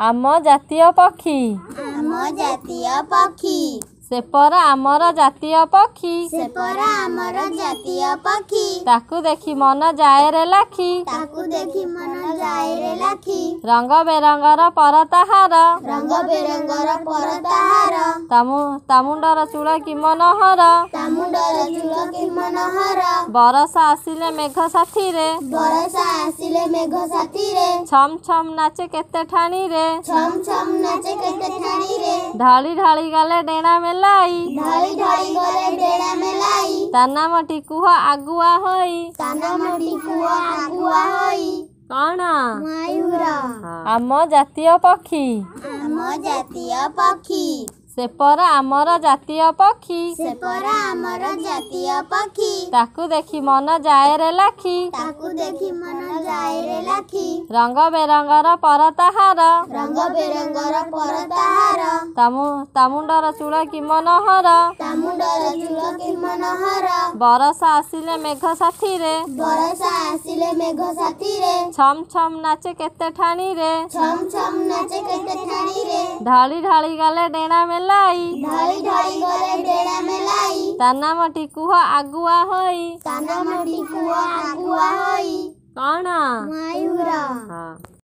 ଆମ ଜାତୀୟ ପକ୍ଷୀ। ଆମ ଜାତୀୟ ପକ୍ଷୀ। ସେ ପରା ଆମର ଜାତୀୟ ପକ୍ଷୀ। ସେ ପରା ଆମର ଜାତୀୟ ପକ୍ଷୀ। ତାକୁ ଦେଖି ମନ ଯାଏରେ ଲାଖି। ତାକୁ ଦେଖି ମନ ଯାଏରେ ଲାଖି। ରଙ୍ଗ ବେରଙ୍ଗର ପର ତାହାର। ରଙ୍ଗ ବେରଙ୍ଗର ପର ତାହାର। ତା ମୁଣ୍ଡର ଚୂଳ କି ମନୋହର। ତା ମୁଣ୍ଡର ଚୂଳ କି ମନୋହର। ବରଷା ଆସିଲେ ମେଘ ସାଥିରେ। ବରଷା ଆସିଲେ ମେଘ ସାଥିରେ। ଛମ୍ ଛମ୍ ନାଚେ କେତେ ଠାଣିରେ। ଛମ୍ ଛମ୍ ନାଚେ କେତେ ଠାଣିରେ। ଢଳି ଢଳି ଗଲେ ଡେଣା ମେଲାଇ। ଢଳି ଢଳି ଗଲେ ଡେଣା ମେଲାଇ। ତା ନାମଟି କୁହ ଆଗୁଆ ହୋଇ। ତା ନାମଟି କୁହ ଆଗୁଆ ହୋଇ। କଣ? ମୟୂର। ଆମ ଜାତୀୟ ପକ୍ଷୀ। ଆମ ଜାତୀୟ ପକ୍ଷୀ। ସେ ପରା ଆମର ଜାତୀୟ ପକ୍ଷୀ। ସେ ପରା ଆମର ଜାତୀୟ ପକ୍ଷୀ। ତାକୁ ଦେଖି ମନ ଯାଏରେ ଲାଖି। ତାକୁ ଦେଖି ମନ ଯାଏରେ ଲାଖି। ରଙ୍ଗ ବେରଙ୍ଗର ପର ତାହାର। ରଙ୍ଗ ବେରଙ୍ଗର ପର ତାହାର। ତା ମୁଣ୍ଡର ଚୂଳ କି ମନୋହର। ତା ମୁଣ୍ଡର ଚୂଳ କି ମନୋହର। ବରଷା ଆସିଲେ ମେଘ ସାଥିରେ। ବରଷା ଆସିଲେ ମେଘ ସାଥିରେ। ଛମ୍ ଛମ୍ ନାଚେ କେତେ ଠାଣିରେ। ଛମ୍ ଛମ୍ ନାଚେ କେତେ ଠାଣିରେ। ଢଳି ଢଳି ଗଲେ ଡେଣା ମେଲାଇ। ଢଳି ଢଳି ଗଲେ ଡେଣା ମେଲାଇ। ତା ନାମଟି କୁହ ଆଗୁଆ ହୋଇ। ତା ନାମଟି କୁହ ଆଗୁଆ ହୋଇ। କଣ? ମୟୂର। ହଁ।